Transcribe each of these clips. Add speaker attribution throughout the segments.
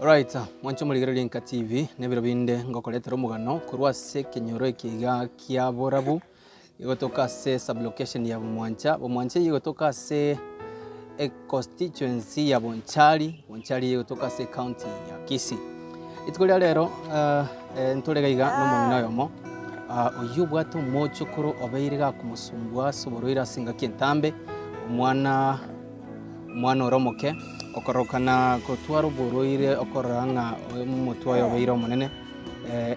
Speaker 1: Alright, mwanche omorigereria Enka TV, na ebiro binde ngokoretera omogano korwa ase ekenyoro eke iga kia Borabu, egotoka ase sublocation ya Bomwancha. Bomwancha eyio egotoka ase econstituency ya Bonchari, Bonchari eyio egotoka ase ecounty ya Kisii. Rituko ria rero ntore iga iga na omong'ina oyomo oyio obwate omochokoro obeire gakomosumbua ase oborwaire ase engaki entambe, omwana omwana ore omoke, okorokana gotwara oborwaire okorora ng'a omotwe oye obeire omonene.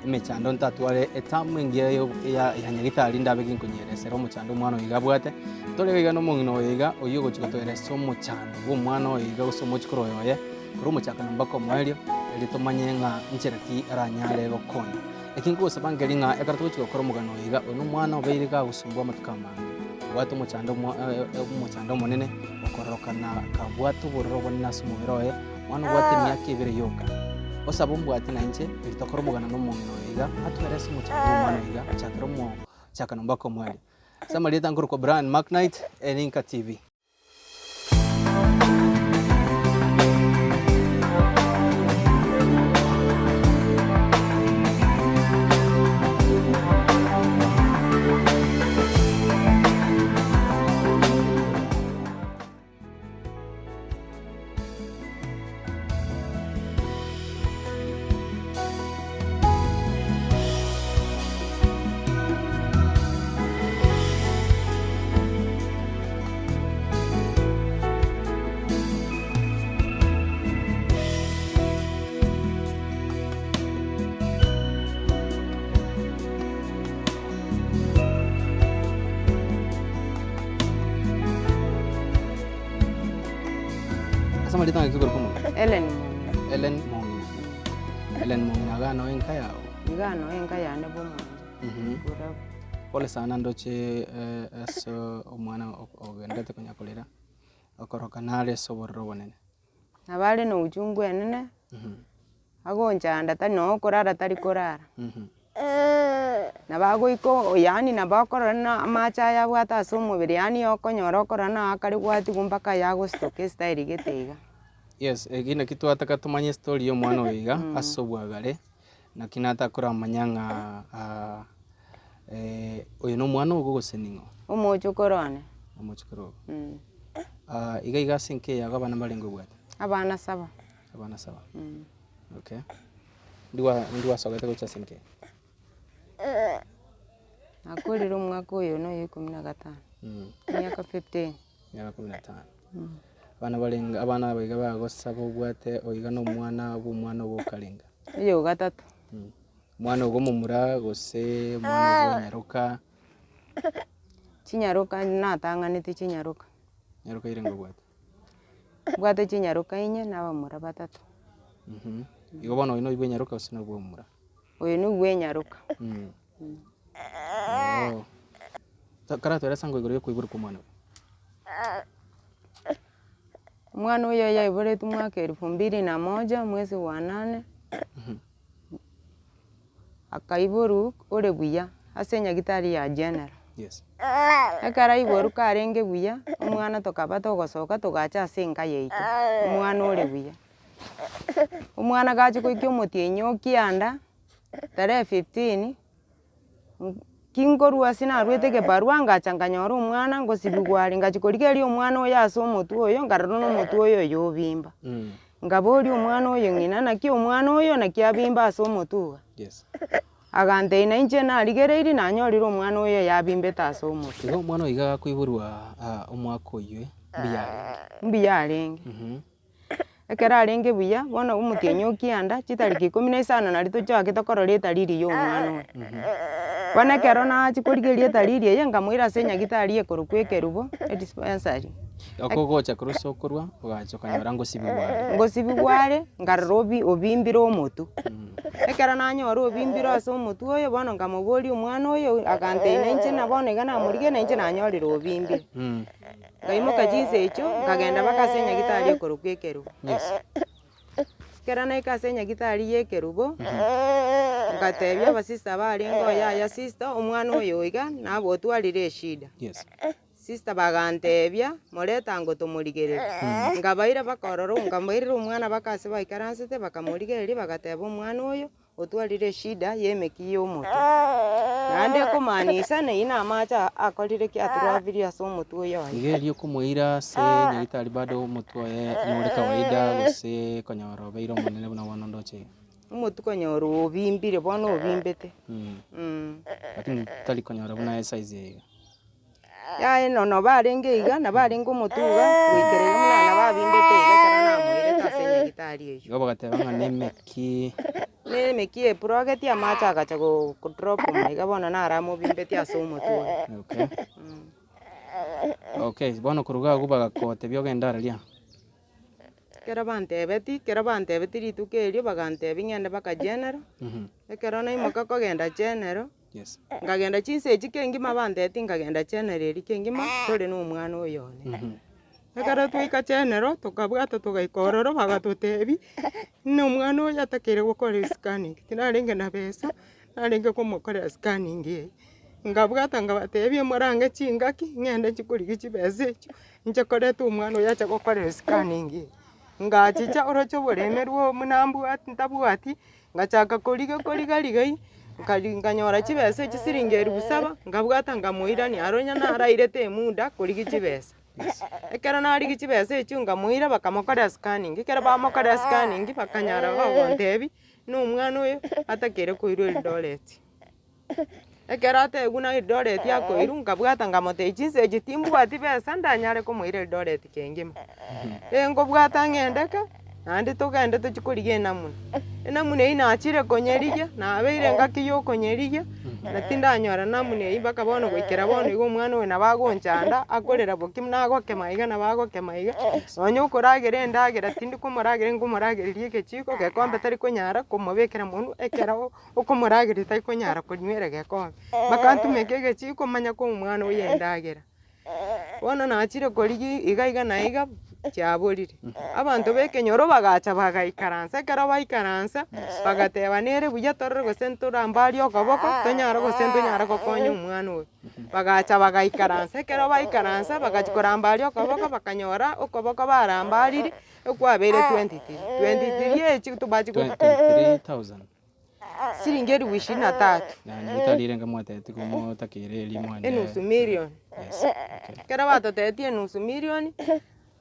Speaker 1: Emechando ntatware etamu engiya ya ya nyagitari ndabe ginkonyieresera omochando omwana oyo iga abwate. Tore iga na omong'ina oyo iga, oyio ogochia gotoeresa omochando bwa omwana oyo iga gose omochikoro oyo oye, korwa omochakano mpaka omoerio, erio tomanye ng'a nchera ki aranyare gokonya. Eki nkogosaba nkeri ng'a ekero togochia gokora omogano oyo iga, oyo na omwana obeire iga agosumbua amatuko amange, obwate omochando omo omochando omonene, okororokana kabwate obororo obonene ase omobere oye. Omwana obwate emiaka ebere yoka, osabe ombwati na inche, erio tokore omogano nomong'ina oyo iga, atwere ase omochando bw'omwana oyo iga, gochakera omochakano mpaka omoerio. Ase amarieta nkorokwa Brian Macknight, eye ne Inka TV. Ase amarieta ng'aki okorokwa omonto?
Speaker 2: Ellen Mong'ina.
Speaker 1: Ellen Mong'ina. Ellen Mong'ina iga noe enka yago?
Speaker 2: Iga noe enka yane bw'omonto. Borabu.
Speaker 1: Pole sana ndoche ase omwana ogenderete konya korera, okoroka nare ase obororo obonene.
Speaker 2: Nabo are na uchungu enene, agonchanda tari nonye okorara tari korara. Nabo agoika oo yaani nabo akorora na amache aya abwate ase omobere yaani okonyora okorora na akare gwatigwa mpaka yagostoka estyle gete iga.
Speaker 1: Yes, eki naki twataka tomanye estory ya omwana oyo iga ase obwagare, naki natakoramanya ng'a oyo na omwana ogo gose ning'o?
Speaker 2: Omochokoro one.
Speaker 1: Omochokoro ogo. Iga iga ase enka eye abana mbarenge obwate?
Speaker 2: Abana saba.
Speaker 1: Abana saba. Okay. Ndi ndi gwasogete gochia ase enka eye?
Speaker 2: Nakorire omwaka oyo na oyo ikomi na gatano, emiaka fifteen.
Speaker 1: Emiaka kumi na tano. Abana barenge abana aba iga bagosaba obwate oiga na omwana bwa omwana ogo okarenga?
Speaker 2: Oyo ogatato.
Speaker 1: Omwana ogo omomura gose omwana ogo onyaroka?
Speaker 2: Chinyaroka natang'anete chinyaroka.
Speaker 1: Nyaroka irenge obwate?
Speaker 2: Mbwate chinyaroka inye na abamura batato.
Speaker 1: Igo bono oyo noyio bwa enyaroka gose nobwa omomura?
Speaker 2: Oyo nobwa enyaroka.
Speaker 1: Oo. Karatoerese ango igoro ya okoiborwa kwa omwana oyo.
Speaker 2: Omwana oyo yaiboretwe mwaka elfu mbili na moja mwezi wa nane. Akaiborwa ore buya ase enyagitari ya General.
Speaker 1: Yes.
Speaker 2: Ekero aiborwa karenge buya, omwana tokaba togosoka togacha ase enka yaito, omwana ore buya. Omwana gachia goika omotienyi o kianda, tarehe fifteen, ki nkorwa ase narwete egebarua ngacha nkanyora omwana ngosibigwa are, ngachia korigereria omwana oyo ase omotwe oyo, nkarora na omotwe oyo oyobimba. Nkaboria omwana oyo ng'ina naki omwana oyo naki abimba ase omotwe iga?
Speaker 1: Yes.
Speaker 2: Agantebia na inche narigereirie nanyorire omwana oyo yabimbete ase omotwe.
Speaker 1: Igo omwana oyo iga gakoiborwa omwaka oywe mbuya arenge?
Speaker 2: Mbuya arenge. Ekero arenge buya, bono omotienyi o kianda, chitariki ikomi na isano naria tochakete korora etariri ya omwana oyo. Bono ekero nachia korigereria etariri eye, nkamoira ase enyagitari ekorokwa ekerubo, edispensary.
Speaker 1: Okogocha korwa ase okorwa, ogacha okanyora ngosibigwa are.
Speaker 2: Ngosibigwa are, nkarora obi obimbire omotwe. Ekero nanyora obimbire ase omotwe oyo, bono nkamoboria omwana oyo, agantebia na inche na bono iga namorigia na inche nanyorire obimbire. Nkaimoka chinsa echio, nkagenda mpaka ase enyagitari ekorokwa ekerubo.
Speaker 1: Yes.
Speaker 2: Ekero naika ase enyagitari ya ekerubo, ngatebia abasista barenge oo yaya sister, omwana oyo iga nabo otwarire eshida.
Speaker 1: Yes.
Speaker 2: Sister bagantebia, morete ango tomorigererie. Nkabaira bakorora nkamoirera omwana baka ase baikaransete bakamorigereria bagateba omwana oyo otwarire eshida ya emeki ya omotwe. Naende ekomaanisha neyio na amache akorire ki aturwabirie ase
Speaker 1: omotwe oyo oye. Iga erio okomoira ase nyagetari bado omotwe oye nore kawaida gose konyora obeire omonene buna bono ndoche iga.
Speaker 2: Omotwe konyora obimbire bono obimbete.
Speaker 1: Lakini tari konyora buna esize eye iga.
Speaker 2: Yaya nono barenge iga, nabo arenge omotuga goikera iga buna nabo abimbete iga ekero namoirete ase enyagitari eyio.
Speaker 1: Igo bagateba ng'a nemeki.
Speaker 2: Nemeki eprogeti amache agacha go kodrop ime iga bono naro amobimbetie ase omotwe oye.
Speaker 1: Okay. Okay, bono korwa iga abwo bagakotebia ogende araria.
Speaker 2: Ekero bantebeti, ekero bantebeti rituko erio bagantebia ng'ende mpaka general, ekero naimoka kogenda general,
Speaker 1: Yes.
Speaker 2: nkagenda chinsa echi kengima bantebeti nkagenda general eria kengima tore na omwana oyo one. Ekero twaika general tokabwata togaika ororo bagatotebia, ng'a omwana oyo atakeire gokora escanning, tinarenge na besa narenge komokorera scanning eye. Nkabwata nkabatebia morange chingaki ng'ende nchie korigia chibesa echio, Inche koreta omwana oyo ache gokora escanning eye, ngachicha oroche oboremerwa buna mbwati ntabwati, ngachaka korigia koriga rigai, nkari nkanyora chibesa echi siringi elfu saba, nkabwata nkamoirania aro onye narairete emuda korigia chibesa. Ekero narigia chibesa echio nkamoira bakamokorera scanning, ekero bamokorera scanning bakanyara bagontebia, na omwana oyo atakeire koirwa Eldoret. Ekero atebiwa na Eldoret akoirwa, nkabwata nkamotebia chinsa echi timbwati besa ndanyare komoira Eldoret kengima. Nkobwata ng'ende ka, naende togende tochie korigia enamuna. Enamuna eywo nachire konyerigia, nabeire engaki ya okonyerigia, na tindanyora namuna eywo mpaka bono goikera bono iga omwana oyo nabo agonchanda, akorera boki buna agokema iga nabo agokema iga, nonye okoragera endagera tindi komoragera nkomoragereria egechiko, gekombe tari konyara komobekera monwe ekero. Okomorageria tarikonyara konywera egekombe, mpaka ntumeke egechiko manye koa omwana oyo endagera. Bono nachire korigia iga iga na iga, chiaborire. Abanto ba ekenyoro bagacha bagaikaransa, ekero baikaransa, bagateba nere buya torore gose ntorambarie okoboko, tonyare gose ntonyare gokonya omwana oyo. Bagacha bagaikaransa, ekero baikaransa bagachia korambaria okoboko bakanyora okoboko barambaririe, okwabeire 23, 23 echi tobachia go.
Speaker 1: 23,000.
Speaker 2: Siringi elifu ishirini na tatu.
Speaker 1: Na nyagetari ere nkamwatebeti komotakeire erio mwende.
Speaker 2: Enusu million.
Speaker 1: Yes, okay.
Speaker 2: Ekero batotebetie enusu million,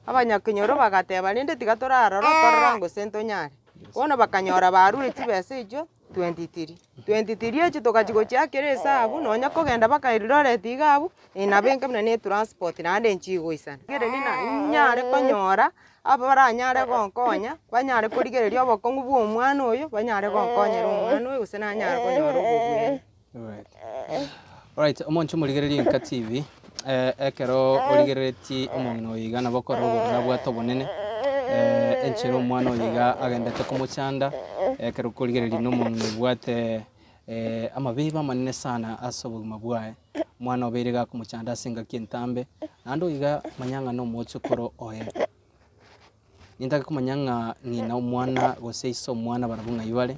Speaker 2: abanyakenyoro bagateba rende tiga torarora torore gose ntonyare. Bono bakanyora barure chibesa echio 23. 23 echio togachia gochiakera esabu nonya kogenda mpaka Eldoret iga abwo, nabo enka buna ne etransport naende nchigoisana. Rigereria na nyare konyora Abaranyare gonkonya, banyare korigereria obokong'u bwa omwana oyo, banyare gonkonyera omwana oyo gose nanyare konyora obobweni.
Speaker 1: Alright. Alright, omonche omorigereria Enka TV, eh, ekero origereretie omong'ina oyo iga nabo okorora obororo abwate obonene, eh, enchera omwana oyo iga agendete komochanda, ekero okorigereria na omong'ina obwate amabibe amanene sana ase obogima bwaye. Omwana obeire gakomochanda ase engaki entambe, naende oyo iga manya ng'a nomochokoro oye. Nintake komanya ng'a ng'ina omwana gose ise omwana barabwo ng'ai bare,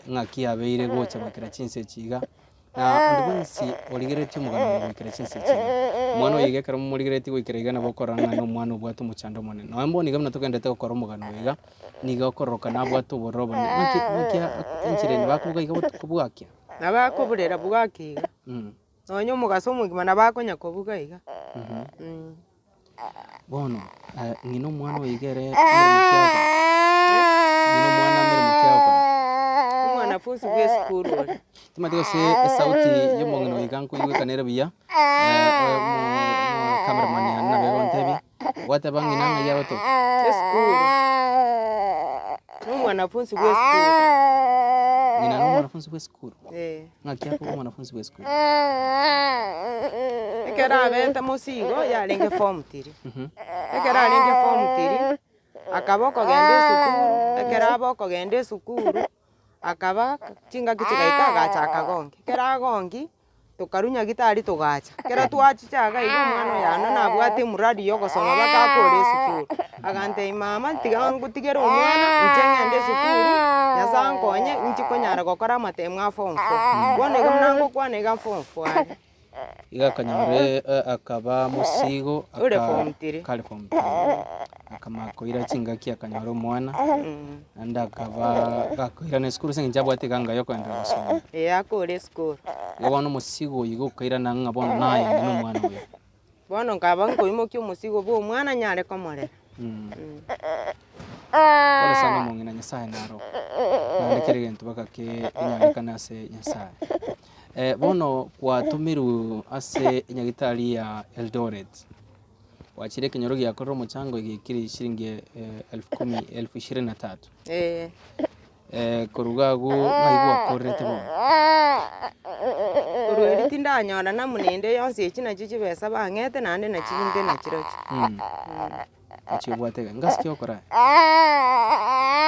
Speaker 1: ng'aki yabeire gocha goikera chinsa echi iga, na onde bwensi origereretie omogano oyo goikera chinsa echi iga. Omwana oyo iga ekero momorigereretie goikera iga nabo okorora ng'a nomwana obwate omochando omonene. Nonye mbono iga buna togendererete gokora omogano oyo iga, nigo okororokana abwate obororo obonene. Naki naki enchera eye bakobuga iga botuko bwakia.
Speaker 2: Nabo akoburera bwake iga, nonya omogaso omogima nabo akonya kobuga iga.
Speaker 1: Bono ng'ina omwana oyo iga ere emeremo ki agokora? Ng'ina omwana emeremo ki agokora?
Speaker 2: Omwanafunsi bwa esukuru ore.
Speaker 1: Timanyeti gose esauti ya omong'ina oyo iga nkoigwekana ere buya, cameraman yane nabo egontebia, gwateba ng'ina ng'ai agotoka?
Speaker 2: Esukuru, nomwanafunsi bwa esukuru.
Speaker 1: Ng'ina na omwanafunsi bwa esukuru?
Speaker 2: Eh.
Speaker 1: Ng'aki akoba omwanafunsi bwa esukuru?
Speaker 2: Ekero abete mosigo yarenge form three, ekero arenge form three, akaba okogenda esukuru, ekero abe okogenda esukuru, akaba chingaki chigaika agacha akagongi, ekero agongi. Tokarwa nyagitari togacha, ekero twachicha iga iga omwana oyo ano nabwate emuradi ya ogosoma mpaka akore esukuru. Agantebia mama tiga ngotigere omwana inche ng'ende esukuru, Nyasaye ankonye inche konyara gokora amatemo a form four. Bono iga buna ngokwana iga form four are.
Speaker 1: Iga akanyora akaba mosigo
Speaker 2: Ore form three.
Speaker 1: kare form three. Akamanya koira chingaki akanyora omwana, naende akaba gakoirana esukuru ase eng'encho abwate eganga ya okoenderera gosoma.
Speaker 2: Ee akore esukuru.
Speaker 1: Igo bono omosigo oyo iga okairana ng'a bono naye inde na omwana oyo.
Speaker 2: Bono nkaba nkoimokia omosigo bwa omwana nyare komorera.
Speaker 1: Pole sana omong'ina Nyasaye naro naende kera egento mpaka kenyarekane ase Nyasaye. Bono gwatomirwe ase enyagitari ya Eldoret, gwachire ekenyoro giakorire omochango egeikire shilingi elfu kumi elfu ishirini na tatu. Korwa iga agwo ng'ai gwakorerete bono?
Speaker 2: Korwa erio tindanyora namuna ende yonsi echi nachio chibesa bang'ete naende nachi inde nachirochio.
Speaker 1: Nachio obwate iga, ngasi ki okora aye?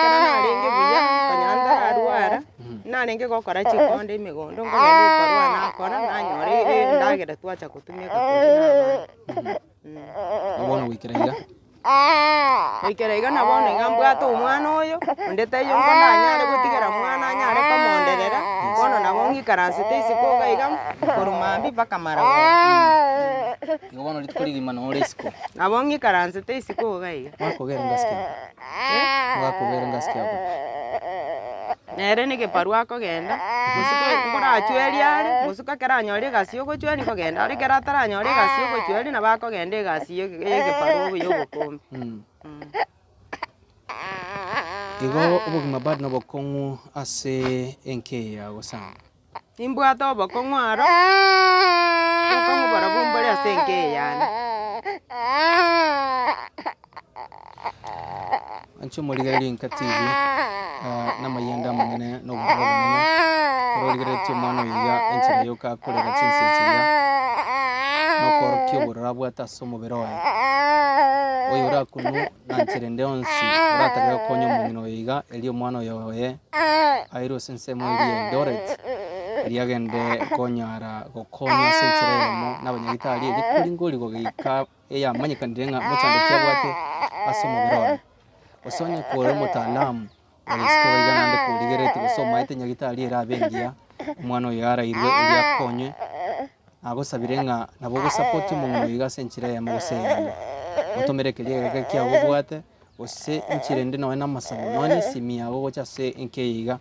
Speaker 2: Ekero narenge buya, konya ntararwara, narenge gokora chikonde emegondo, nkogenda ebibarua nakora, nanyora endagera twacha gotumeka koria na abana.
Speaker 1: Bono goikera iga.
Speaker 2: Goikera iga na bono iga mbwate omwana oyo, onde taiyo nkonanyare gotigera mwana anyare komonderera, bono nabo ng'ikaransete isiko iga iga, korwa mambia mpaka marogoba.
Speaker 1: Igo bono rituko rigima noo ore isiko.
Speaker 2: Nabo ng'ikaransete isiko iga iga.
Speaker 1: Mwakogera engasi ki abwo? Mwakogera engasi ki abwo?
Speaker 2: Nere negebarua akogenda, mosuko nkorachweria are, mosuko ekero anyore egasi ya ogochweria nkogenda are, ekero ataranyora egasi ya ogochweria nabo akogenda egasi ya egebarua obo ya obokombe.
Speaker 1: Igo obogima bado nobokong'u ase enka eye ya gosanga.
Speaker 2: Nimbwate obokong'u aro, obokong'u barobwo mbore ase enka eye yane.
Speaker 1: Inche omorigereria enka TV, namayende amanene na obororo obonene, ekero origereretie omwana oyo iga enchera yoka akorera chinsa echi iga, na okoorokia obororo abwate ase omobere oye, oyo orakunwe na nchera ende yonsi oratake gokonya omong'ina oyo iga, erio omwana oyo oye airwe ase ensemo eria ya Eldoret, erio agende konyara gokonywa ase enchera eyemo na abanyagitari erio koringorigwa goika eyamanyekanire ng'a mochando ki abwate ase omobere oye. Gose onye kore omotaalamu ore isiko iga naende korigereretie gose omaete nyagitari erabe engiya, omwana oyo arairwe erio akonywe, nagosabire ng'a nabo ogosapoti omong'ina oyo iga ase enchera eyemo gose eyende. Otomere keria egeke kiago obwate, gose enchera ende nonye na amasabo, nonye na esimi yago gocha ase enka eye iga,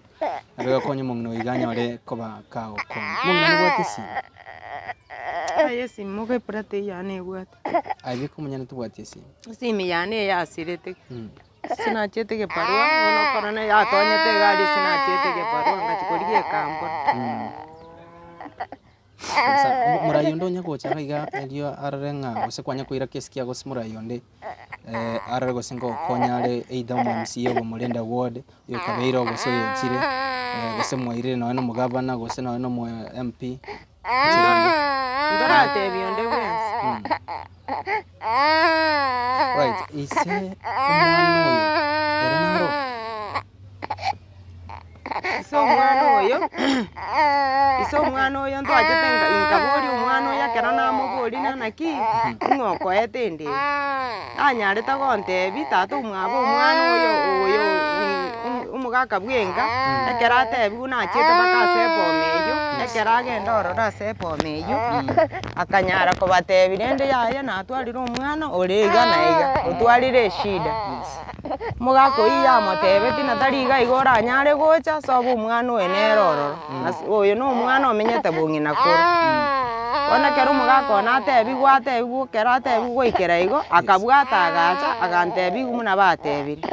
Speaker 1: nabo egokonya omong'ina oyo iga anyore koba kagokonywa. Omong'ina nobwate esimi?
Speaker 2: Aye esimi moka eplate yane ebwate.
Speaker 1: Aye beka omonyene tobwati esimi.
Speaker 2: Esimi yane eyasirete, sinachiete gebarua bono korona yatonyete iga aria sinachiete gebarua ngachia korigia ekambora.
Speaker 1: Kabisa, omo- morai onde onye gocha iga iga erio arore ng'a gose kwanya koira kesi kiago gose morai onde arore gose ngokonya are either omo MCA obo Omorenda ward, oyo okabeire oo gose oyo ochire, gose mwairire nonye na omogavana gose nonye na omo MP.
Speaker 2: Ntoratebia onde bwensi.
Speaker 1: Right, ise omwana oyo ere naro?
Speaker 2: Ise omwana oyo, ise omwana oyo ntwachete nka- nkaboria omwana oyo ekero namoboria ng'a naki, ng'o okoete ende eye? Nanyarete gontebia tata omwabo omwana oyo oyo omogaka bwenka, ekero atebiwu nachiete mpaka ase eboma eywo, ekero agenda ororo ase eboma eywo, akanyara kobatebia rende yaya natwarire omwana ore iga na iga, otwarire eshida. Omogaka oyio yamotebetie na tari iga iga oranyare gocha ase obe omwana oyo nere ororo, ase oyo na omwana omenyete bong'ina koro. Bono ekero omogaka one atebiwu atebiwu ekero atebiwu goikera igo, akabwata agacha agantebia igo buna batebire.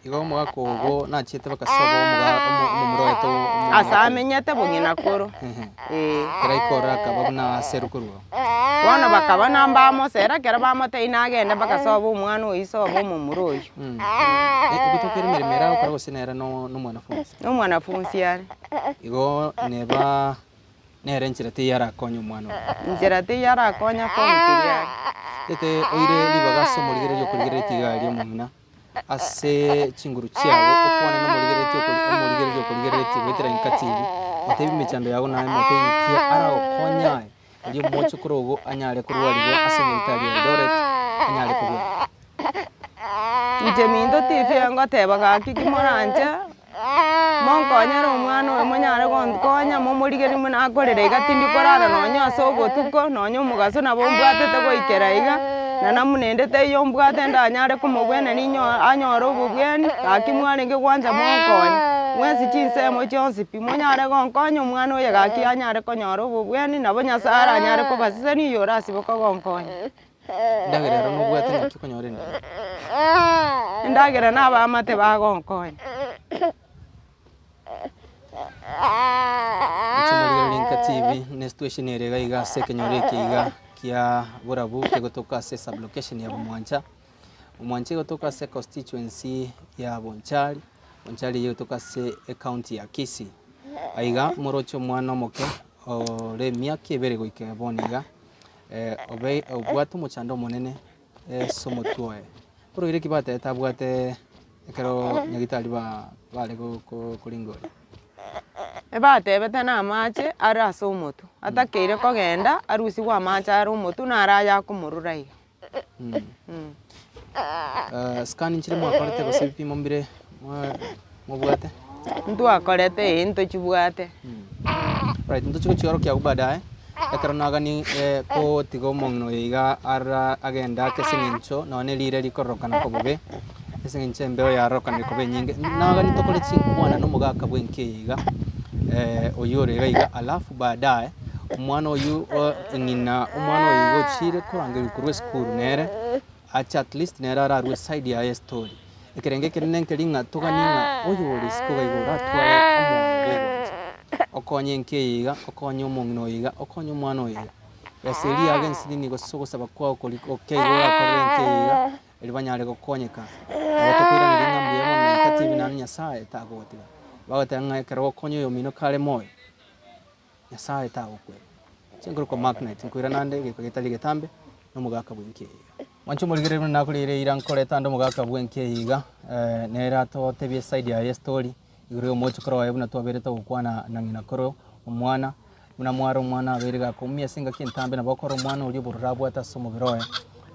Speaker 1: Igo omogaka ogo nachiete bakasoa omoga omo omomura oye to omo
Speaker 2: Ase amenyete bong'ina koro, eh.
Speaker 1: Ekero aika ororo akaba buna aserwa korwa oo.
Speaker 2: Bono bakaba na mbamosera, ekero bamotebia nagende mpaka sobo omwana oyio sobo omomura oyio.
Speaker 1: Ogotoka emeremo ere agokora gose nere no nomwanafunzi?
Speaker 2: Nomwanafunzi are.
Speaker 1: Igo neba nere enchera teiyo arakonye omwana oye.
Speaker 2: Nchera teiyo arakonye form three are.
Speaker 1: Tete oire ribaga ase omorigereria okorigereria iga aria omong'ina. ase chinguru chiabo, okwane nomorigereretie okori omorigereria okorigereretie goetera inka TV, motebie emechando yago naye motebie nki aragokonye aye, erio omochokoro ogo anyare korwarigwa ase enyagitari ya Eldoret, anyare kobua.
Speaker 2: Inche minto TV ngoteba gaki ki moranche, Monkonyere omwana oyo monyare gonkonya momorigererie buna akorera iga tindi korara nonye ase obotuko, nonye omogaso nabo mbwatete goikera iga, na namuna ende teiyo mbwate ndanyare komobwenani inyo anyore obobweni, gaki mwarenge gwancha monkonye. Mwensi chinsemo chionsi pi, monyare gonkonya omwana oyo gaki anyare konyora obobweni, nabo Nyasaye aranyare kobasesenia oywo orasiboke gonkonya.
Speaker 1: Endagera ero nobwate naki okonyora endagera?
Speaker 2: Endagera na abaamate bagonkonya.
Speaker 1: Inche omorigereria nka TV ne situation ere iga iga ase ekenyoro eke iga kia borabu kegotoka ase esublocation ya Bomwancha. Bomwancha egotoka ase econstituency ya Bonchari, Bonchari eyio egotoka ase ecounty ya Kisii. Aiga moroche omwana omoke ore emiaka ebere goika bono iga. obe obwate omochando omonene ase omotwe oye. Oroire ki batebete abwate ekero nyagitari ba bare go ko koringa oria?
Speaker 2: Ebatebete na amache are ase omotwe, atakeire kogenda arusigwe amache are omotwe naro aye akomorura iga.
Speaker 1: Scan nchire mwakorete gose ebipimo mbire mwa mobwate?
Speaker 2: Ntwakorete ee ntochibwate.
Speaker 1: Right, ntochi gochiorokia abwo baadaye, ekero nagani kotiga omong'ina oyo iga ara agende ake ase eng'encho nonye na erire rikororokana koba bobe, ase eng'encho embeo yarorekanire koba enyinge, nagani tokore chinkwana na omogaka bwa enka eye iga, oywo ore iga iga alafu baadaye, omwana oywo ng'ina omwana oyo iga ochire korangerigwa korwa esukuru nere, ache at least nere ararue eside yaye estory. Ekerengo ekenene nkeri ng'a toganie ng'a oyore isiko iga iga oratware omoyo bw'egwancha, okonye enka eye iga, okonye omong'ina oyo iga, okonye omwana oyo iga. Ase eria yago ensinini gose ogosaba kwao koria oke iga orakorere enka eye iga, erio banyare gokonyeka. Nabo tokoiraneria ng'a mbuya mono na enka TV naende Nyasaye tagogotiga. Bagoteba ng'a ekero ogokonya oyomino kare moyo, Nyasaye tagokweba. Inche nkorokwa Mark Knight, nkoirana ande egeka getari egetambe, na omogaka bw'enka eye iga. Mwanche omorigereria buna nakoreire eira nkoreta ande omogaka bw'enka eye iga, nere atotebie eside yaye estory, igoro ya omochokoro oye buna twaberete gokwana na ng'ina koro omwana, buna mware omwana abeire gakoumia ase engaki entambe nabo okora omwana oria obororo abwate ase omobere oye.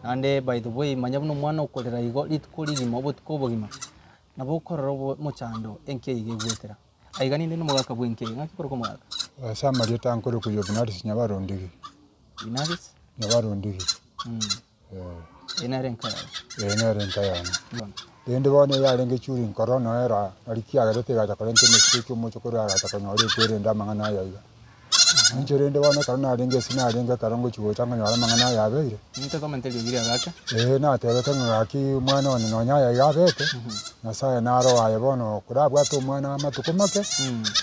Speaker 1: Naende by the way manya buna omwana okorera igo rituko rigima obotuko obogima, nabo okorora obo omochando enka eye iga egwetera. Aiga ninde nomogaka bw'enka eye, ng'aki korokwa omogaka?
Speaker 3: Ase amarieta nkorokwa Yubinalis Nyabarondigi.
Speaker 1: Yubinalis?
Speaker 3: Nyabarondigi. Eh.
Speaker 1: Eye nere enka yaye?
Speaker 3: Eye nere enka yane. Rende bono eyarenge during corona era, nari kiagerete egacha korenta emesike omochokoro agacha konyora ekwerende amang'ana aya iga. Inche rende bono ekero narenge ase narenge ekero ngochia gocha nkonyora amang'ana aya abeire.
Speaker 1: Ninche tomente eriogi riago ake.
Speaker 3: Ee, natebete ng'a gaki omwana one nonya aya iga abete, Nyasaye naro aye bono korabwate omwana amatuko make,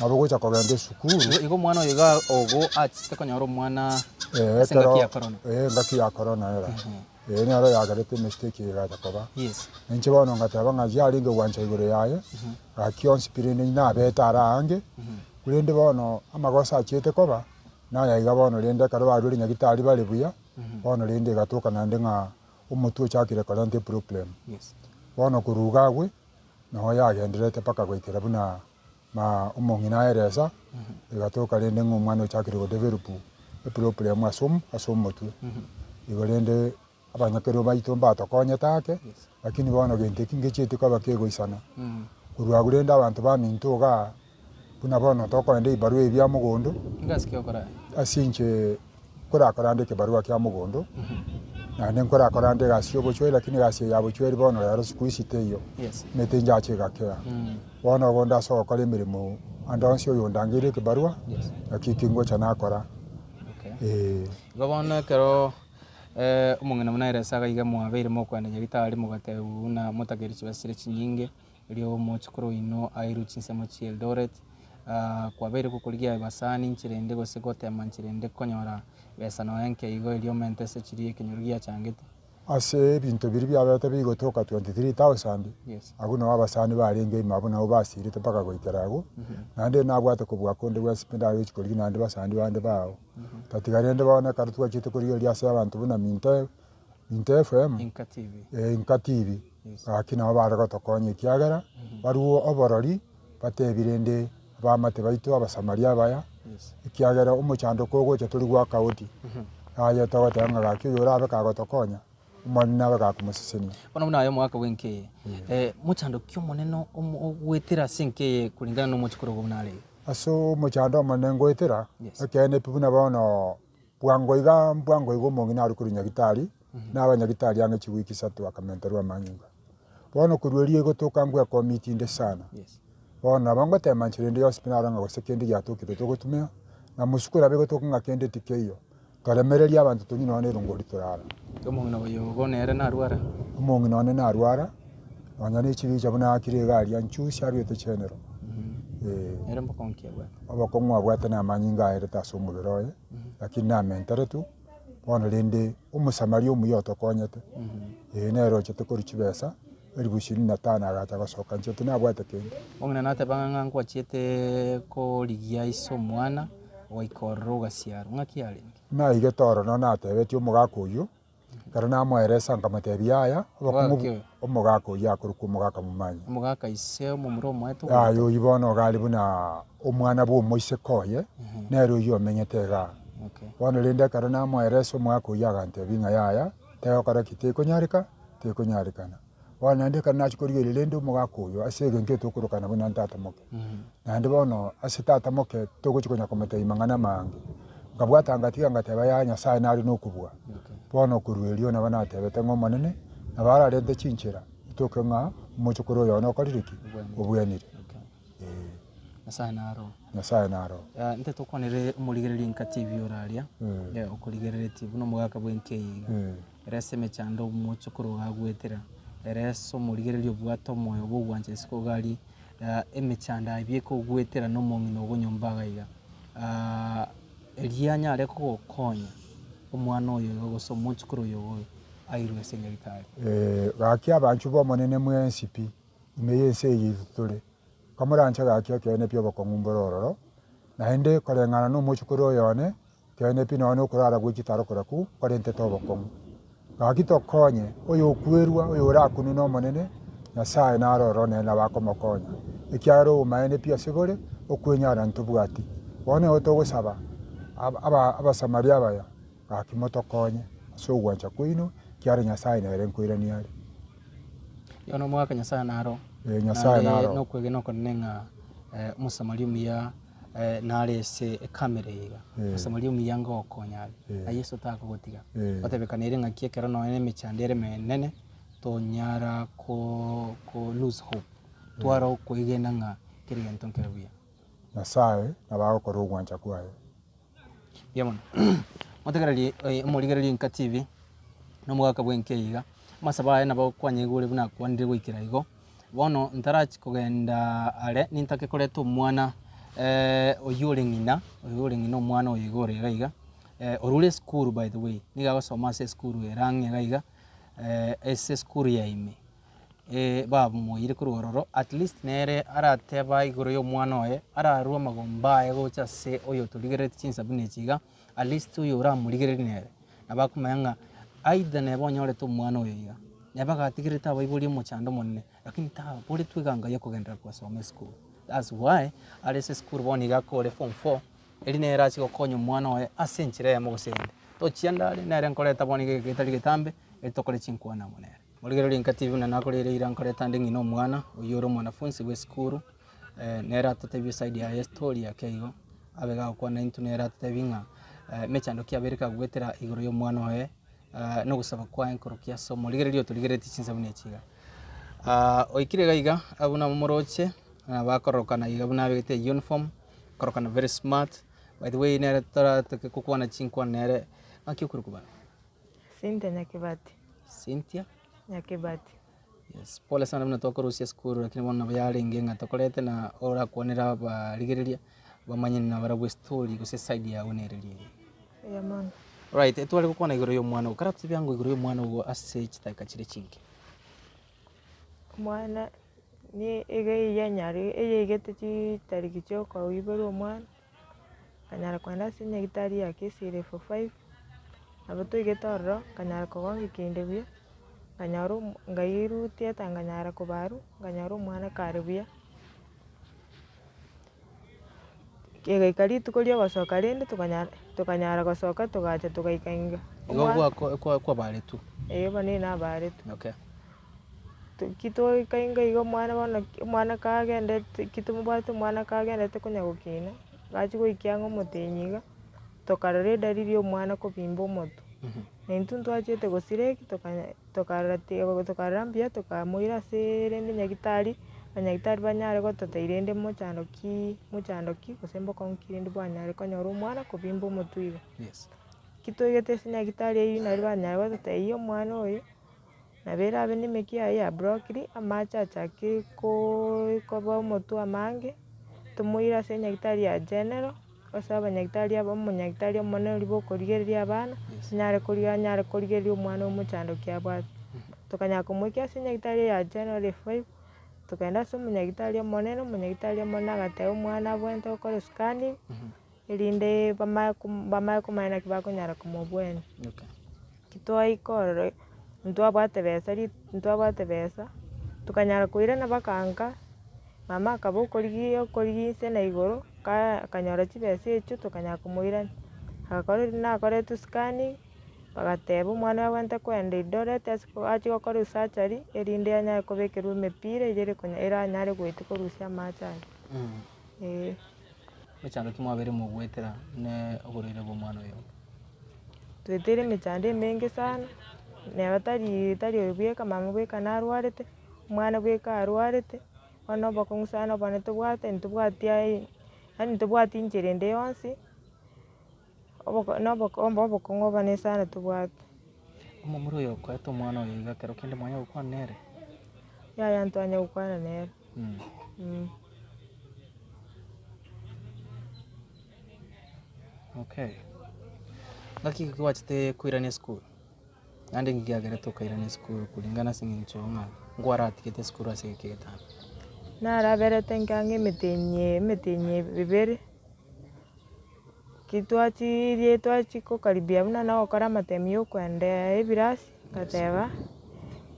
Speaker 3: nabo ogocha kogenda esukuru.
Speaker 1: Igo igo omwana oyo iga ogo achete konyora omwana
Speaker 3: Ee,
Speaker 1: ase engaki
Speaker 3: ekero
Speaker 1: ya corona.
Speaker 3: ee, engaki ya corona era. Ee, nero yagerete emistake eye egacha koba.
Speaker 1: Yes.
Speaker 3: Inche bono ngateba ng'a yarenge gwancha igoro yaye, gaki onsi pi rende nabete ara aange, korende bono amagoso achiete koba, naya iga bono rende ekero barure nyagitari bare buya, bono rende egatoka naende ng'a omotwe ochakire korenta eproblem. Bono korwa iga agwo, noo yagendererete mpaka goikera buna ma omong'ina aeresa, egatoka rende ng'a omwana ochakire godevelop eproblem ase omo ase omotwe. Igo rende abanyakeru baito mbatokonyete ake, lakini bono gento eki ngechieti koba kegoisana. Korwa abwo rende abanto baminto igaa, buna bono tokoenda ebibarua ebi bia mogondo,
Speaker 1: Ngasi ki okora aye?
Speaker 3: ase inche nkorakora ande ekebarua kia mogondo, naende nkorakora ande egasi ya obochweri lakini egasi eye ya bochweri bono rero siku hizi teiyo,
Speaker 1: Yes.
Speaker 3: emete inchache egakea. Bono obo onde ase ogokora emeremo ande onsi oyondangeire ekebarua,
Speaker 1: Yes.
Speaker 3: naki eki ngocha nakora,
Speaker 1: Okay.
Speaker 3: eh.
Speaker 1: Igo bono ekero omong'ina buna ere ase iga mwabeire mokoenda nyagitari mogatebwa buna motakeire chibesa chire chinyinge, erio omochokoro oino airwe chinsemo chia Eldoret, kwabeire gokorigia ebasani nchera ende gose gotema nchera ende konyora besa nonya nke igo erio omente ase chiria ekenyoro giachangete.
Speaker 3: Ase ebinto biria biabete bigotoka 23,000,
Speaker 1: Yes.
Speaker 3: abwo nabo abasani barenge ime abwo nabo basirete mpaka goikera agwo, naende nabwate kobua konde bwensi pi ndagochi korigia naende basani bande bao. Tatiga rende bono ekero twachete korigereria ase abanto buna Minto Minto FM,
Speaker 1: Inka TV.
Speaker 3: Inka TV, gaki nabo bare gotokonya ekiagera, barue oborori, batebi rende abamate baito abasamaria abaya, ekiagera omochando kogocha tori goaka odi, aye togoteba ng'a gaki oyo orabe kagotokonya, Omonene nabe gakomosesenia.
Speaker 1: Bono buna aye omogaka bw'enka eye, mochando ki omonene ogoetera ase enka eye kulingana na omochie korwa buna are iga?
Speaker 3: Ase omochando omonene ngoetera,
Speaker 1: Yes.
Speaker 3: ekeene pi buna bono bwango iga mbwango iga omong'ina arwe korwa nyagitari, na abanyagitari ang'e chiwiki isato akamenterwa amanyinga. Bono korwa erio egotoka ngwekomiti inde sana.
Speaker 1: Yes.
Speaker 3: Bono nabo ngotema nchera ende yonsi pi naro ng'a gose kende giatokire togotumia, na mosuko nabo egotoka ng'a kende tikeiyo. Toremereria abanto tonywe nonya na erongori torara.
Speaker 1: Omong'ina oyo bono ere narwara.
Speaker 3: Omong'ina one narwara, nonya ne chibicha buna aakire iga aria nchusi arwete chenero. Eh.
Speaker 1: Ere mbokong'u ki abwate?
Speaker 3: Obokong'u abwate na amanyinga aerete ase omobere oye, lakini namenteretwe, bono rende omosamaria omuya otokonyete, eh nere ochete korwa chibesa, elifu ishirini na tano agacha gosoka inche tinabwate kende.
Speaker 1: Omong'ina nateba ng'a nkwachiete korigia ise omwana, goika ororo ogasiarwa, ng'aki yarenge?
Speaker 3: Naigete ororo natebetie omogaka oyio, ekero namoeresa nkamotebia yaya, obokong'u
Speaker 1: Omogaka oyo?
Speaker 3: omogaka oyio akorokwa omogaka Momanyi.
Speaker 1: Omogaka ise omomura omoete
Speaker 3: Yaya
Speaker 1: ogoeta?
Speaker 3: oyio bono iga are buna omwana bwa omoiseke oye, nere oyio omenyete igaa.
Speaker 1: Okay.
Speaker 3: Bono rende ekero namoeresa omogaka oyio agantebia ng'a yaya, tegokora ki? Tekonyareka, tekonyarekana. Bono naende ekero nachia korigereria rende omogaka oyo ase egento etokorokana buna ntata moke, naende bono ase tata moke togochia konya komotebia mang'ana amange, nkabwata ngatiga ngateba yaya Nyasaye nare na okobua, bono korwa erio nabo natebete ng'a omonene, nabo ararente chinchera etoke ng'a omochokoro oyo one okorire ki? Obwenire, eh.
Speaker 1: Nyasaye naro.
Speaker 3: Nyasaye naro.
Speaker 1: Intwe tokwanere omorigereria enka TV ore aria, okorigereretie buna omogaka bw'enka eye iga. Ere ase emechando omochokoro iga agoetera, ere ase omorigereria obwate omoyo bw'ogwancha isiko iga aria, emechando aye bieka ogoetera na omong'ina ogo nyomba iga iga. Erio anyare kogokonya omwana oyo iga gose omochokoro oyo iga airwe ase nyagetari.
Speaker 3: Gaki abanchwa b'Omonene mwensi pi, ime y'ense eye yaito tore, komoranche gaki ekeene pi obokong'u mbore ororo, naende koreng'ana na omochokoro oyo one, Ekeene pi nonya nokorara gwe chitaro korakwo korentete obokong'u. Gaki tokonye oyokwerwa, oyorakunwe n'Omonene, Nyasae naro ororo nere nabo akomokonya, ekiagera obomaene pi ase bore, okwenyara ntobwati. Bono nigo togosaba aba Abasamaria abaya, gaki motokonye ase ogwancha kwaino, ekiagera Nyasae nere nkoirania are.
Speaker 1: Bono omogaka Nyasae naro,
Speaker 3: Eh, Nyasae
Speaker 1: naende
Speaker 3: naro.
Speaker 1: nokwegena okonene ng'a Omosamaria omuya nare ase ekamera eye iga, Omosamaria omuya ngogokonya are, na Yeso takogotiga. Otebekana ere ng'aki ekero nonya na emechando ere emenene, tonyara ko ko lose hope, twara okoegena ng'a kera egento nkere buya.
Speaker 3: Nyasae nabo agokora ogwancha kwaye.
Speaker 1: Mbuya mono. Motegereri omorigereria Enka TV, na omogaka bwa enka eye iga, amasabo aye nabo kwanyegure buna akwanire goikera igo. Bono ntarachi kogenda are, nintake koreta omwana oyio ore ng'ina, oyio ore ng'ina omwana oyo iga ore iga iga, orure esukuru by the way, nigo agosoma ase esukuru ere ang'e iga iga, ase esukuru ya ime. Bamoire korwa ororo, at least nere arateba igoro ya omwana oye, ararue amagomba aye gocha ase oyotorigereretie chinsa buna echi iga, at least oyo oramorigererie nere, nabo akomanya ng'a either neba onyorete omwana oyo iga, neba agatigerete abaibori omochando omonene, lakini taboretwe eganga ya okogenderera kosoma esukuru. That's why are ase esukuru bono iga akore form four, eri nere ache gokonya omwana oye ase enchera eyemo gose eyende. Tochienda are, nere nkoreta bono iga egeka getari getambe, eri tokore chinkwana amo nere. Morigererie inka TV buna nakoreire eira nkoreta ande ng'ina omwana, oyio ore omwanafunsi bwa esukuru, nere atotebie eside yaye estory ake igo, abe gagokwana intwe nere atotebie ng'a emechando ki abeire kagoetera igoro ya omwana oye, na ogosaba kwaye nkorokia ase omorigereria otorigereretie chinsa buna echi iga. Oikire iga iga, abwo nabo moroche, bakororokana iga buna abegete euniform, korokana very smart, by the way nere toratake gokwana chinkwana nere, ng'aki okorokwa bana?
Speaker 4: Cynthia Nyakibati.
Speaker 1: Cynthia?
Speaker 4: Nyakibati.
Speaker 1: Yes, pole sana buna twakorusia esukuru lakini bono nabo yarenge ng'a tokorete na orakwanere abarigereria bamanye nabarabwo estory gose eside yago nere riria.
Speaker 4: Eeh mono.
Speaker 1: Alright, etware gokwana igoro ya omwana ogo, karatotebie ango igoro ya omwana ogo ase chidakika chire chinke.
Speaker 4: Omwana ni iga eyanyare eyaigete chitariki chia okoiborwa omwana. Nkanyara kogenda ase enyagitari ya Kisii level five, nabo twaigete ororo, nkanyara kogongia kende buya, nkanyora omo nkairutia theatre nkanyara kobarwa, nkanyora omwana kare buya. Egaika rituko ria ogosoka rende tokanyara tokanyara gosoka togacha togaika inga.
Speaker 1: Igo
Speaker 4: Omwa-
Speaker 1: gwako kwa kwabaretwe?
Speaker 4: Eh bono ere nabaretwe.
Speaker 1: Okay.
Speaker 4: Ki twaika inga iga omwana bono omwana kagendete ki tomobwate omwana kagendete konya gokina, gachia goikia ang'e omotenyi iga, tokarora edalili ya omwana kobimba omotwe. Na intwe ntwachiete gosira eki tokanya tokarora ti tokarora mbuya tokamoira aseee rende nyagetari, abanyagitari banyare gototebia rende mochando ki mochando ki gose mbokong'u ki rende bwanyare konyora omwana kobimba omotwe iga.
Speaker 1: Yes.
Speaker 4: Ki twaigete ase nyagetari eywo nari banyare gototebia omwana oyo, nabo erabe na emeki yaye ya brokiri, amache achakire koooo koba omotwe amange, tomoire ase enyagitari ya general, ase abanyagitari aba omonyagitari omonene oria bokorigereria abana, anyare korigia anyare korigereria omwana omochando ki abwate. Tokanyara komoikia ase enyagitari ya general level five, tokaenda ase omonyagitari omonene, omonyagitari omonene agateba omwana abwenerete gokora escanning, erinde bamanye kom bamanye komanya naki bakonyara komobwenia.
Speaker 1: Okay.
Speaker 4: Ki twaika ororo, ntwabwate besa ri ntwabwate besa, tokanyara koirana mpaka nka, mama akaba okorigia okorigia inse na igoro, kaa akanyora chibesa echio tokanyara komoirania. Agakora nakoretwe scanning, bagateba omwana oyo abwenerete koenda Eldoret ase achie gokorwa surgery, erinde anyare kobekerwa emepira eywo ere konya eranyare goetia korusia amache aria, eh.
Speaker 1: Emechando ki mwabeire mogoetera ne oborwaire bwa omwana oyo?
Speaker 4: Tweteire emechando emenge sana, neba tari tari oyo bweka mama bweka narwarete, omwana bweka arwarete, bono obokong'u sana obone tobwate ntobwati aye yaani ntobwati nchera ende yonsi, oboko na oboko obokong'u obone sana tobwate.
Speaker 1: Omomura oyo okoete omwana oyo iga ekero kende mwanya gokwana nere?
Speaker 4: Yaya ntwanya gokwana nere.
Speaker 1: Okay. Ngaki ki gwachete koirana esukuru? Naende nki kiagerete okairana esukuru kulingana ase eng'encho ng'a nkwaratigete esukuru ase egeka egetambe?
Speaker 4: Naraberete nke ang'e emetienyi emetienyi ebere, ki twachirie twachia kokaribia buna nagokora amatemu ya okoenda ebirasi, ngateba,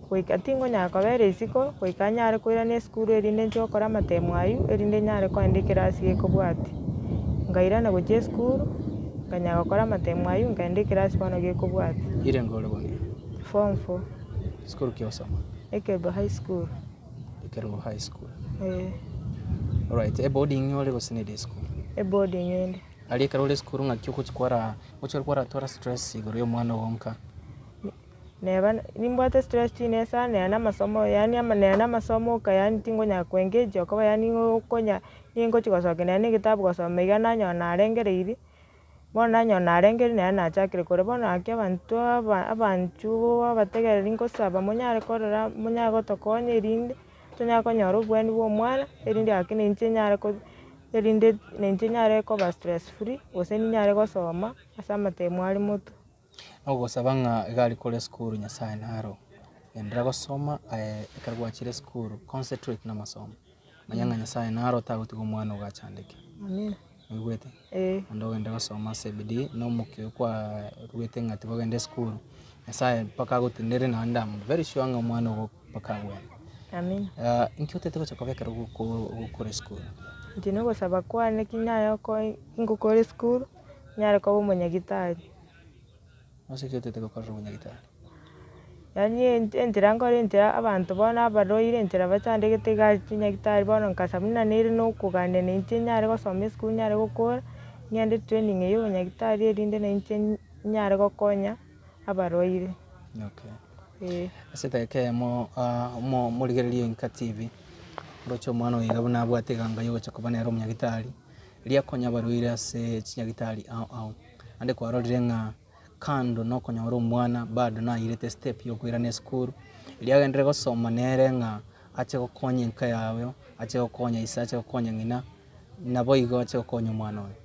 Speaker 4: goika tingonyara kobera isiko, goika nyare koirana esukuru erinde nchie gokora amatemu aywo, erinde nyare koenda ekerasi gekobwatia. Nkairana gochia esukuru, nkanyara gokora amatemu aywo, nkaenda ekerasi bono gekobwatia.
Speaker 1: Ire ngore bono?
Speaker 4: Form four.
Speaker 1: Sukuru ki ogosoma?
Speaker 4: Ekerubo high school.
Speaker 1: Ekerubo high school.
Speaker 4: Eh.
Speaker 1: Alright, eboarding ore gose ne day school?
Speaker 4: Eboarding ende.
Speaker 1: Aria ekero ore esukuru ng'aki ogochi kwara ogochi kwaratwara stress igoro ya omwana ogo nka?
Speaker 4: Neba nimbwate stress chinene sana nere na amasomo yaani ama nere na amasomo oka yaani tingonyara ko engage okoba yaani nigo okonya ningochi gosokia nere na egetabu gosoma iga nanyora narengereirie, bono nanyora narengereirie nere nachakire koria. Bono gaki abanto aba abanchu abategereri nkosaba monyare korora monyare gotokonya erinde tonyare konyora obweni bwa omwana erinde gaki na inche nyare ko erinde na inche nyare koba stress free gose ninyare gosoma ase amatemo are motwe.
Speaker 1: Nogosaba ng'a iga aria kore esukuru Nyasaye naro, genderera gosoma aye ekero gwachire esukuru concentrate na amasomo, manya ng'a Nyasaye naro otagotiga omwana ogo achandeke.
Speaker 4: Amina.
Speaker 1: Oigwete?
Speaker 4: Eh.
Speaker 1: Naende ogende gosoma ase ebidii na omokia oyo kwaruete ng'a tibogenda esukuru, Nyasaye mpaka agotenenere naende am very sure ng'a omwana ogo mpaka abwene.
Speaker 4: Amina.
Speaker 1: Inki otagete gocha koba ekero ogokoro ogokora esukuru?
Speaker 4: Inche na ogosaba kwane ki naye oko ngokora esukuru, nyare koba omonyagitari.
Speaker 1: Ase ki otagete gokorera obonyagitari?
Speaker 4: Yaani enchera nkore enchera abanto bono abarwaire enchera bachandegete iga ase chinyagitari bono nkasaba buna nere na okogania na inche nyare gosoma esukuru nyare gokora, ng'ende training ya obonyagitari erinde na inche nyare gokonya abarwaire.
Speaker 1: Okay.
Speaker 4: Eh.
Speaker 1: Ase edageka eyemo omo omorigereria o Enka TV, oroche omwana oyo iga buna abwate eganga ya ogocha koba nere omonyagitari, riria akonya abarwaire ase chinyagitari ao ao. Naende kwarorire ng'a kando na okonyora omwana bado nairete estep ya okoirana esukuru, riria agenderere gosoma nere ng'a ache gokonya enka yago, ache gokonya ise, ache gokonya ng'ina, naboigo ache gokonya omwana oye.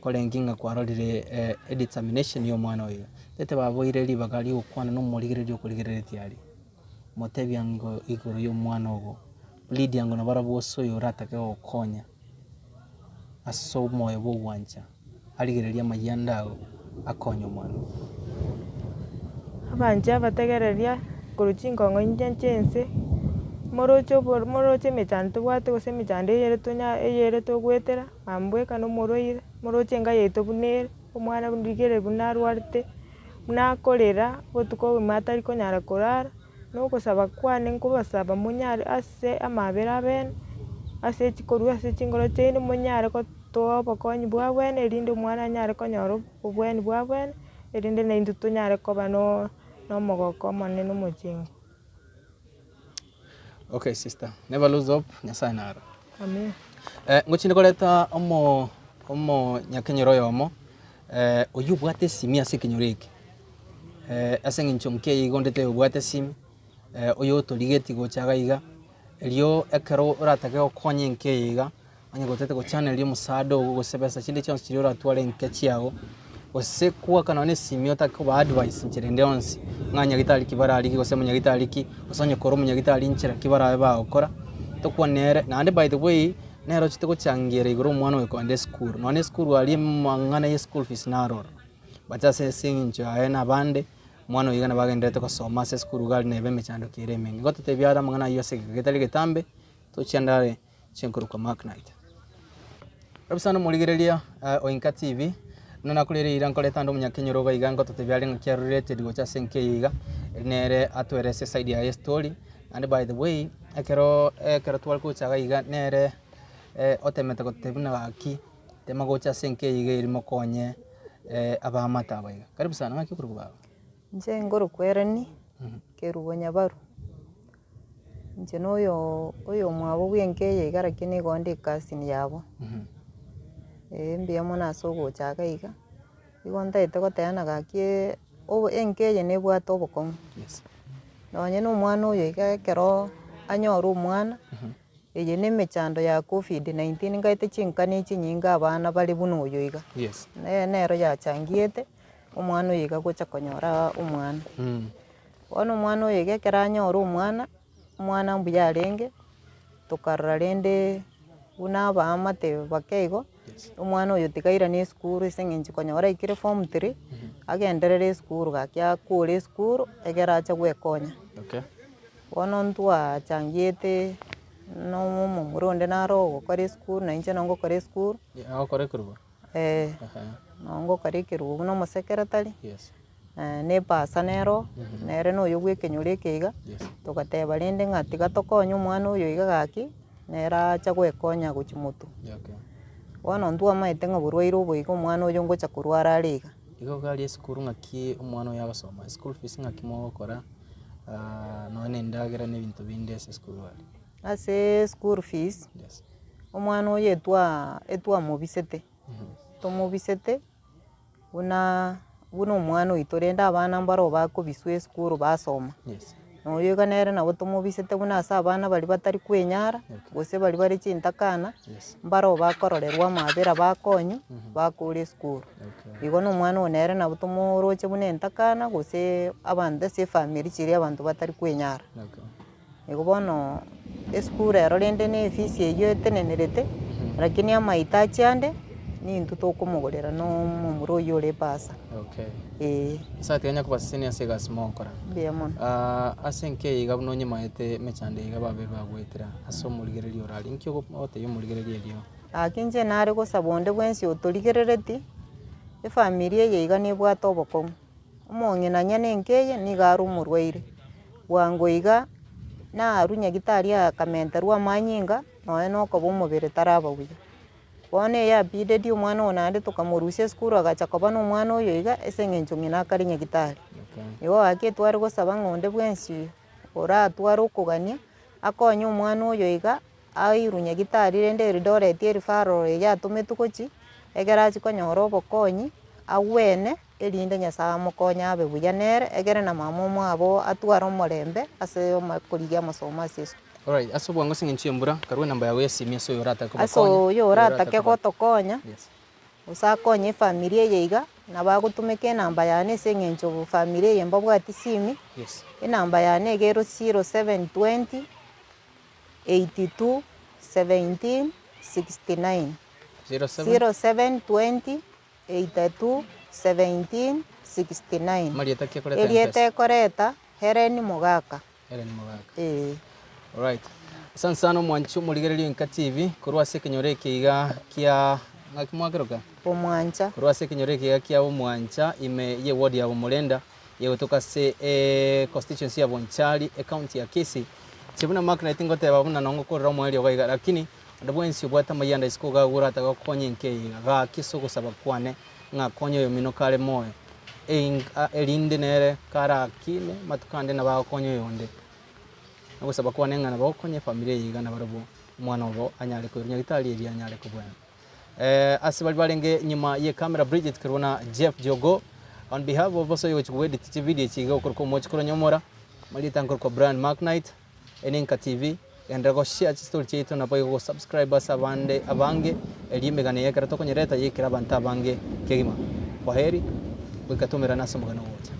Speaker 1: Korenge ng'a kwarorire edetermination ya omwana oyo, tete baboire ribaga ria ogokwana na omorigereria okorigereretie aria, motebie ango igoro ya omwana ogo, plead ango nabarabwo ase oyo oratake gogokonya ase omoyo bwa ogwancha, arigererie amayianda ago akonye omwana ogo.
Speaker 4: Abanche abategereria korwa chinkong'o inche chia ense, Moroche obo moroche emechando tobwate gose emechando eyere tonya eyere togoetera, mama bweka na omorwaire, moroche enka yaito buna ere, omwana buna rigereria buna arwarete, buna akorera, obotuko obogima atari konyara korara, na ogosaba kwane nkobasaba monyare ase amabera abene, ase chikorwa ase chingoro chiaino monyare gotoa obokonyi bwa bwene erinde omwana anyare konyora obweni bwa bwene, erinde naintwe tonyare koba no na omogoko omonene omochengo.
Speaker 1: Okay sister, never lose hope, Nyasaye naro.
Speaker 4: Amen.
Speaker 1: Eh, ngochinde koreta omo omonyakenyoro oyomo eh, oyio obwate esimi ase ekenyoro eke eh, ase eng'encho nkeiyo igo ondete obwate esimi eh, oyo otorigeti gocha iga iga, erio ekero oratake gokonya enka eye iga, Onye gotete gochaneria omosaada ogo gose besa chinde chionsi chiria oratware enka chiago, gose kwaka nonye na esimi otake koba advice nchera ende yonsi, ng'a nyagitari ki bararigie gose monyagitari ki, gose onye kore omonyagitari nchera ki barabe bagokora, tokwane ere. Naende by the way, nere ochete gochangera igoro omwana oyo kogenda esukuru, nonye na esukuru aria amang'ana ya eschool fees naro ororo, but ase ase eng'encho yaye na abande, omwana oyo iga nabo agendererete gosoma ase esukuru iga aria neba emechando ki ere emenge. Igo totebia are amang'ana aywo ase egeka getari getambe, tochiende are. Chinkorokwa Mark Knight. Karibu sana omorigereria o Inka TV, buna nakorire riira nkoreta ande omonyakenyoro iga iga ngototebia are ng'aki arorete gocha ase enka eye iga, eri nere atoerese eside yaye estory, naende by the way, ekero ekero tware gocha iga iga nere otemete gototebia buna gaki, tema gocha ase enka eye iga eri mokonye abaamate aba iga. Karibu sana, ng'aki okorokwa baba?
Speaker 5: Inche nkorokwa Ellen Kerubo Nyabaru. Inche na oyo oyomwabo bwa enka eye iga lakini nigo inde ecousin yabo, eh mbuya mono ase ogocha iga iga, igo ntagete goteba gaki obo enka eye nebwate obokong'u, nonye na omwana oyo iga ekero anyore omwana, eye na emechando ya covid 19 nkaete chinkani chinyinge abana bare buna oyo iga, nere nero yachangiete omwana oyo iga gocha konyora omwana. Bono omwana oyo iga ekero anyore omwana, omwana mbuya arenge, tokarora rende buna abaamate bake igo, omwana oyo tiga airane esukuru ase eng'encho konyora aikire form three, agenderere esukuru gaki akore esukuru, egere ache gwekonya. Bono ntwachangiete na omomura onde naro ogokora esukuru na inche nongokora esukuru. Eh, nongokora ekerubo buna omosekeretari. Na epasa nero, nere na oyo bwa ekenyoro eke iga, togateba rende ng'a tiga tokonye omwana oyo iga gaki, nere acha goekonya gochia motwe. Bono ntwamaete ng'a oborwaire obo iga omwana oyo ngocha korwara are iga.
Speaker 1: Igo iga aria esukuru ng'aki omwana oyo agosoma, eschool fees ng'aki mogokora, nonya na endagera na ebinto binde ase esukuru aria?
Speaker 5: Ase eschool fees, omwana oyo etwa etwamobisete, tomobisete. Buna buna omwana oito rende abana mbaro bakobiswa esukuru basoma, na oyo iga nere nabo tomobisete buna ase abana baria batari kwenyara, gose baria bare chintakana, mbaro bakororerwa amabera bakonywa, bakore esukuru. Igo na omwana oyo nere nabo tomoroche buna entakana gose abanto ase efamiri chiria abanto batari kwenyara. Igo bono esukuru ero rende na efisi eywo etenenerete, lakini amahitaji ande, nintwe tokomogorera na omomura oywo ore epasa,
Speaker 1: Okay.
Speaker 5: eh.
Speaker 1: Nyasaye tiga nyakobasesenia ase egasi mogokora.
Speaker 5: Mbuya mono.
Speaker 1: Ase enka eye iga buna onyemaete emechando eye iga babere bagoetera ase omorigereria ore aria, inki ogotebia omorigereria erio?
Speaker 5: Gaki inche nare gosaba onde bwensi otorigerereti, efamiri eye iga nebwate obokong'u. Omong'ina nyene enka eye nigo are omorwaire, bwango iga narwa nyagitari akamenterwa amanyinga nonya na okoba omobere taraba buya. Bono eyabideti omwana oyo naende tokamorusia esukuru agacha koba na omwana oyo iga ase eng'encho ng'ina akare nyagitari. Igo gaki etware gosaba ng'a onde bwensi oratware okogania, akonye omwana oyo iga, airwe nyagitari rende Eldoret ereferral eye atometwe gochia, ekero achia konyora obokonyi, agwene. Erinde Nyasae amokonye abe buya nere, egere na mama omwabo atware omorembe ase korigia amasomo ase esukuru.
Speaker 1: Alright, ase obwango ase eng'encho y'embura, karue enamba yago y'esimi ase oyo oratake
Speaker 5: Ase
Speaker 1: kobakonya.
Speaker 5: oyo oratake gotokonya, gose akonye efamiri eye iga, nabo agotumeka enamba yane ase eng'encho famiri eye mbabwati simi, enamba yane iga ero 0720 82 17 69. 0720 82 17 69.
Speaker 1: Amarieta ki ekoreta
Speaker 5: Erieta
Speaker 1: M-Pesa?
Speaker 5: ekoreta Hellen Mogaka.
Speaker 1: Hellen Mogaka.
Speaker 5: Ee.
Speaker 1: Alright. Asante sana omwanchi omorigereria o Enka TV korwa ase ekenyoro eke iga kia ng'aki mwakeroka?
Speaker 5: Bomwancha.
Speaker 1: Korwa ase ekenyoro eke iga kia Bomwancha ime ye ward ya Bomorenda egotoka ase e constituency ya Bonchari ecounty ya Kisii. Inche buna Mark Knight ngoteba buna nongo korera omoerio iga iga lakini onde bwensi obwate amayanda isiko iga agwo oratake gokonya enka eye iga gaki ase ogosaba kwane ng'a konya oyomino kare moyo erinde nere karakine amatuko ande nabo agokonya oyonde. Nogosaba kwane ng'a nabo agokonya efamiri eye iga nabarobwo omwana obo anyare koirwa nyagitari eria anyare kobwena. Ase baria barenge nyuma ye camera Bridget Kerubo na Jeff Jogo on behalf of ase oyogochia ko edit chividio echi iga okorokwa omochie korwa Nyomora, marieta nkorokwa Brian Mark Knight, ere Enka TV, genderera go share chistory chiaito naboigo go subscribe ase abande abange erio emegano eye ekero tokonyereta yaikere abanto abange kegima. Kwaheri, goika toumerane ase omogano ogocha.